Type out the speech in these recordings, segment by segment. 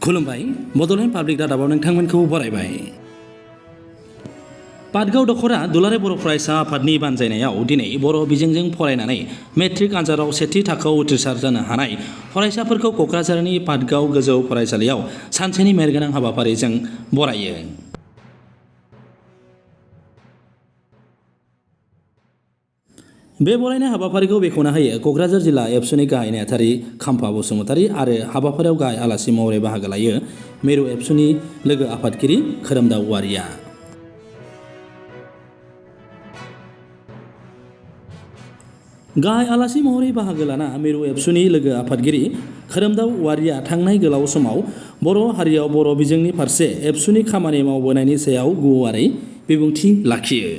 खुलुमबाय बड'लेण्ड पाब्लिक रादाबाव नोंथांमोनखौ बरायबाय। पाटगाव दखरा दुलाराय बर' फरायसा आफादनि बानजायनायाव दिनै बर' बिजोंजों फरायनानै मेट्रिक आनजादाव सेथि थाखोआव उथ्रिसार जानो हानाय फरायसाफोरखौ क'क्राझारनि पाटगाव गोजौ फरायसालियाव सानसेनि मेहेरगोनां हाबाफारिजों बरायो। बे बरायनाय हाबाफारिखौ बेखेवना होयो क'क्राझार जिल्ला एबसुनि गाहाय नेहाथारि खाम्फा बसुमतारी आरो हाबाफारियाव गाहाय आलासि महरै बाहागो लायो मिरु एबसुनि लोगो आफादगिरि खोरोमदाव औवारिया। गाहाय आलासि महरै बाहागो लाना मिरु एबसुनि लोगो आफादगिरि खोरोमदाव औवारिया थांनाय गोलाव समाव बर' हारियाव बर' बिजोंनि फारसे एबसुनि खामानि मावबोनायनि सायाव गुवारै बिबुंथि लाखियो।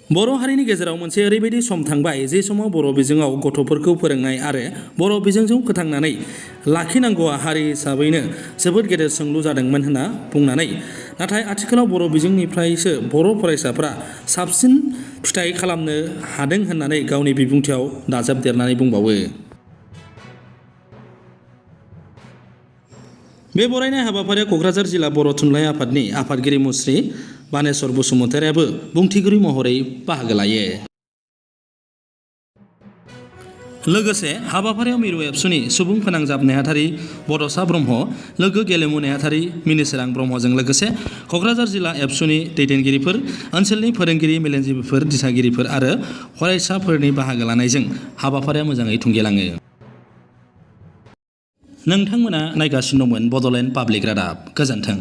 बर' हारिनि गेजेराव मोनसे ओरैबायदि सम थांबाय जे समाव बर' बिजोङाव गथ'फोरखौ फोरोंनाय आरो बर' बिजोंजों फोथांनानै लाखिनांगौआ हारि हिसाबैनो जोबोद गेदेर सोंलु जादोंमोन होनना बुंनानै नाथाय आथिखालाव बर' बिजोंनिफ्रायसो बर' फरायसाफ्रा साबसिन फिथाइ खालामनो हादों होननानै गावनि बिबुंथियाव दाजाबदेरनानै बुंबावो। बे बरायनाय हाबाफारियाव क'क्राझार जिल्ला बर' थुनलाइ आफादनि आफादगिरि मुस्रि बानेस्वर बसुमतारीयाबो बुंथिगिरि महरै बाहागो लायो। लोगोसे हाबाफारियाव मिरु एबसुनि सुबुं फोनांजाब नेहाथारि बड'सा ब्रह्म, लोगो गेलेमु नेहाथारि मिनिसोरां ब्रह्मजों लोगोसे क'क्राझार जिल्ला एबसुनि दैदेनगिरिफोर, ओनसोलनि फोरोंगिरि मेलेमजिबिफोर, दिथागिरिफोर आरो फरायसाफोरनि बाहागो लानायजों हाबाफारिया मोजाङै थुंगेलाङो। नोंथांमोना नायगासिनो दंमोन बड'लेण्ड पाब्लिक रादाब। गोजोन्थों।